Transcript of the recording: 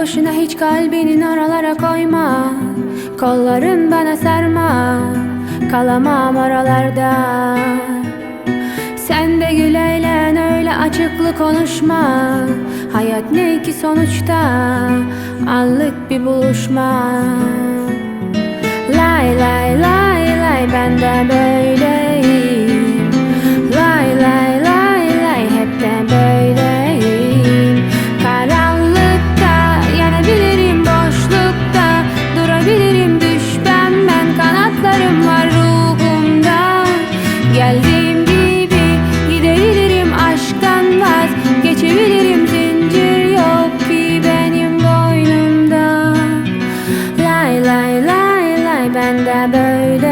Boşuna hiç kalbinin oralara koyma. Kolların bana sarma. Kalamam oralarda. Sen de gül eğlen öyle açıklı konuşma. Hayat ne ki sonuçta? Anlık bir buluşma. Lay lay lay lay ben de böyleyim. Lay lay lay lay hep de böyleyim. Karanlıkta yanabilirim boşlukta durabilirim düşmem ben kanatlarım var ruhumda. Geldiğim gibi gidebilirim aşktan vazgeçebilirim zincir yok ki benim boynumda. Lay lay lay lay ben de böyleyim.